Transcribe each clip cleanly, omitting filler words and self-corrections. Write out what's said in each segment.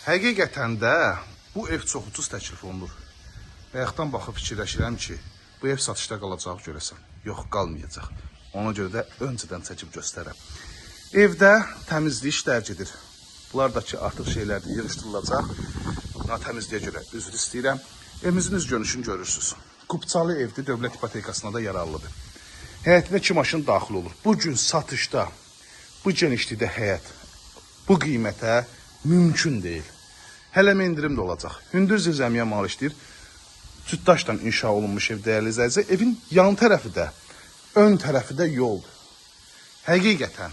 Həqiqətən də bu ev çox ucuz təklif olunur. Bayaqdan baxıb fikirləşirəm ki, bu ev satışda qalacaq görəsən. Yox, qalmayacaq. Ona görə də öncədən çəkib göstərəm. Evdə təmizlik işlər gedir. Bunlardakı artıq şeylər də yığışdırılacaq. Buna təmizliyə görə üzr istəyirəm. Evimizin üz görünüşünü görürsünüz. Kupçalı evdir, dövlət ipotekasına da yararlıdır. Həyətinə 2 maşın daxil olur. Bu gün satışda bu genişlikdə həyət bu qiymətə mümkün deyil. Hələ endirim də olacaq. Hündür zirzəmiyə malikdir. Cütdaşla inşa olunmuş ev dəyərli izləyicilər. Evin yan tərəfi də, ön tərəfi də yoldur. Həqiqətən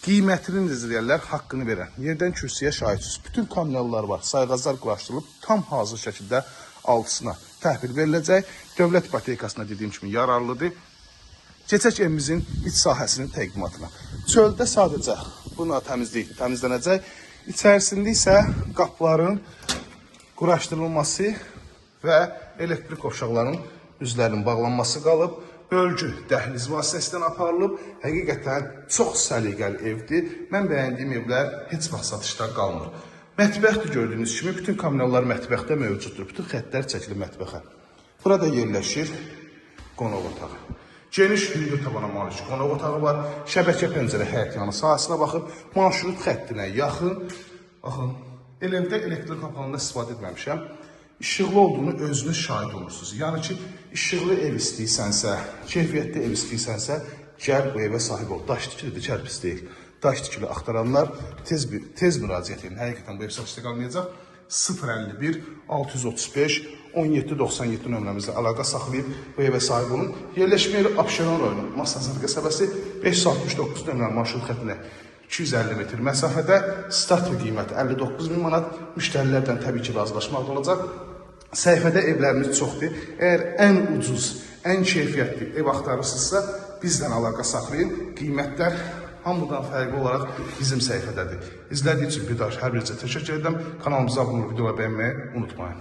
qiymətini izləyənlər haqqını verən, yerdən kürsüyə şahidsiniz. Bütün kommunallar var, sayğaclar quraşdırılıb, tam hazır şəkildə altısına təhvil veriləcək. Dövlət ipotekasına dediyim kimi yararlıdır. Keçək evimizin iç sahəsinin təqdimatına. Çöldə sadəcə buna təmizlik təmizlənəcək. İçərisində isə qapıların quraşdırılması və elektrik qovşaqlarının üzlərinin bağlanması qalıb. Bölgü dəhliz vasitəsilə aparılıb. Həqiqətən çox səliqəli evdir. Mən bəyəndiyim evlər heç vaxt satışda qalmır. Mətbəxdir gördüyünüz kimi. Bütün kommunallar mətbəxdə mövcuddur. Bütün xəttlər çəkilir mətbəxə. Burada yerləşir qonaq otağı. Geniş hündür tavana malik qonaq otağı var. Şəbəkə pəncərə həyət yanı sahəsinə baxır. Marşrut xəttinə yaxın. Baxın, elə evdə elektrik kapanında istifadə etməmişəm. İşıqlı olduğunu özünüz şahid olursunuz. Yəni ki, işıqlı ev istəyirsənsə, keyfiyyətli ev istəyirsənsə, gəl bu evə sahib ol. Daş tikilidir, kərpic deyil. Daş tikili axtaranlar tez müraciət edin. Həqiqətən bu ev satışda qalmayacaq. 051 635 1797 nömrəmizlə əlaqə saxlayıb bu evə sahib olun. Yerləşmə yeri Abşeron rayonu, Masazır qəsəbəsi 569 nömrəli marşrut xəttinə 250 metr məsafədə start qiyməti 59.000 manat. Müştərilərdən təbii ki, razılaşmaq da olacaq. Səhifədə evlərimiz çoxdur. Əgər ən ucuz, ən keyfiyyətli ev axtarırsınızsa, bizlə əlaqə saxlayın. Qiymətlər hamıdan fərqli olaraq bizim səhifədədir. İzlədiyiniz üçün bir daha hər birinizə təşəkkür edirəm. Kanalımıza abunə olub videoları bəyənməyi unutmayın.